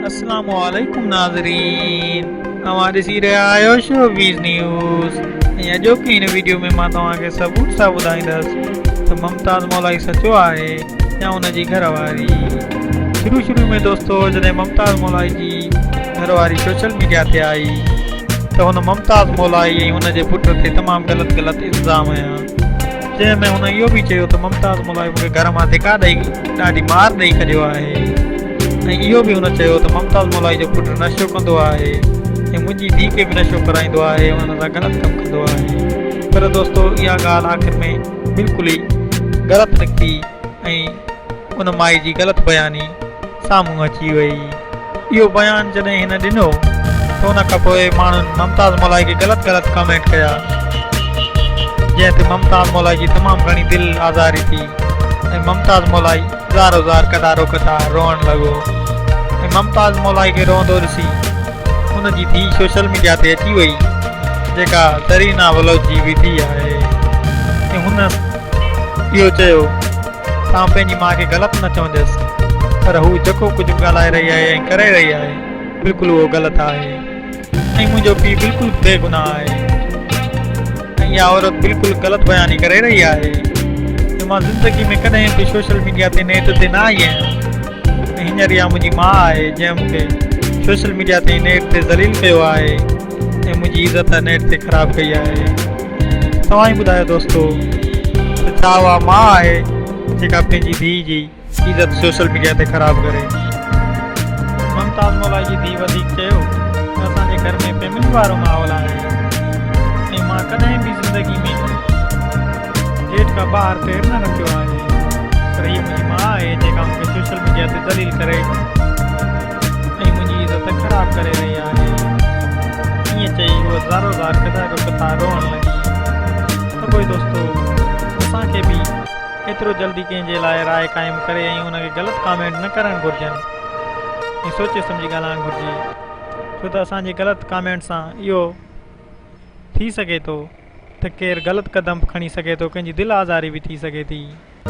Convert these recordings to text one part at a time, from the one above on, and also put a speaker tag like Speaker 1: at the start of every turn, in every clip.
Speaker 1: اسلام عليڪم ناظرين اوهان ڏسي رهيا آهيو شوبيز نيوز ۽ اڄوڪي هن ويڊيو ۾ مان توهان کي ثبوت سان ٻڌائيندس ته ممتاز مولائي سچو آهي يا ان جي گهر واري. شروع شروع ۾ دوستو جڏهن ممتاز مولائي جي گهر واري سوشل ميڊيا تي آئي ته هن ممتاز مولائي ۽ ان جي پٽ تي تمام غلط غلط الزام هنيا جنهن ۾ هن اهو به چيو ته ممتاز مولائي مون کي گهر مان ڌڪا ڏئي ڏاڍي مار ڏئي ڪڍيو آهي ۽ اهو به هن چيو ته ممتاز مولائي جو پٽ نشو ڪندو آهي ۽ منهنجي ڌي کي به نشو ڪرائيندو آهي ۽ ان سان غلط ڪم ڪندو آهي پر دوستو اها ڳالهه آخر ۾ بلڪل ئي غلط نڪتي ۽ ان مائي جي غلط بياني سامهون اچي وئي. اهو بيان جڏهن هن ڏنو ته ان کان پوء ماڻهن ممتاز مولائي کي غلط غلط ڪمينٽ ڪيا جنهن تي ممتاز مولائي جي تمام گهڻي دل آزاري ٿي ۽ ممتاز مولائي زارو زار قطارو قطار روئڻ لڳو ۽ ممتاز مولائي کي روئندو ڏسي ان جي ڌيء سوشل ميڊيا تي اچي وئي جيڪا زرينا بلوچ جي به ڌيء آهي ۽ هن اهو چيو ته آئون پنهنجي ماء کي غلط نه چونديس پر هوء جيڪو ڪجهه به ڳالهائي رهي آهي ۽ ڪري رهي آهي بلڪل اهو غلط آهي ۽ منهنجو پيء بلڪل بي گناهه آهي ۽ اها عورت بلڪل غلط بياني ڪري رهي آهي جو مان زندگي ۾ ڪڏهن به سوشل ميڊيا تي نيٽ تي نه آئي آهيان ۽ هينئر اها منهنجي ماء آهي جنهن مون کي سوشل ميڊيا تي نيٽ تي ذليل ڪيو آهي ۽ منهنجي عزت نيٽ تي خراب ڪئي آهي. توهان ئي ٻڌايو دوستو ته ڇا اها ماء آهي جيڪا پنهنجي ڌيء جي عزت سوشل ميڊيا تي خراب ڪري. ممتاز مولائي جي ڌيء وڌيڪ چيو ته اسان جي گهر ۾ فيملي وارو ماحول آهي ۽ مان ڪڏهن به زندگي ۾ گيٽ کان ٻاهر پير نه رکيو آهي پر هيء منهنجي ماء آهي جيڪا مون کي سوشل ميڊيا تي ذليل ڪري ۽ منهنجي عزت خراب ڪري رهي آهي. ائين چئي هوء زارو زار قطار قطار روئڻ لڳي. ته پوء دوستو اسان کي به ايترو جلدي ڪنهن جي لاء راء قائم ڪري ۽ ان کي غلط ڪامينٽ نه ڪرڻ گهرجن ۽ سوچي سمجهي ڳالهائڻ گهرجي ڇو ته اسان جي غلط ڪامينٽ سان اهو ٿي سگهي ٿو ته ڪير غلط قدم به کڻي سگهي ٿو ڪنهن جي دل آزاري به ٿي سگهي ٿي.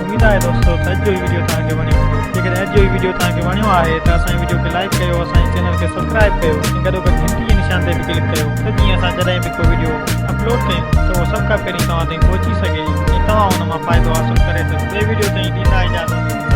Speaker 1: اميد آهي دوستو ته اڄ جو هي وڊيو توهان کي وڻيو هوندو. جيڪڏهن اڄ جو هي وڊيو توهان کي وڻيو آهي ته اسان جي وڊيو کي لائيڪ ڪيو اسان جي چينل کي سبسڪرائيب ڪيو ۽ گڏوگڏ گهنٽي جي نشان تي به ڪلڪ ڪيو ته جيئن اسان جڏهن به ڪو وڊيو اپلوڊ ڪيون ته اهو سڀ کان پهرين توهان تائين پهچي سگهي ۽ توهان ان مان فائدو حاصل ڪري سگهو. ٻئي وڊيو تائين ڏيندا اجازت.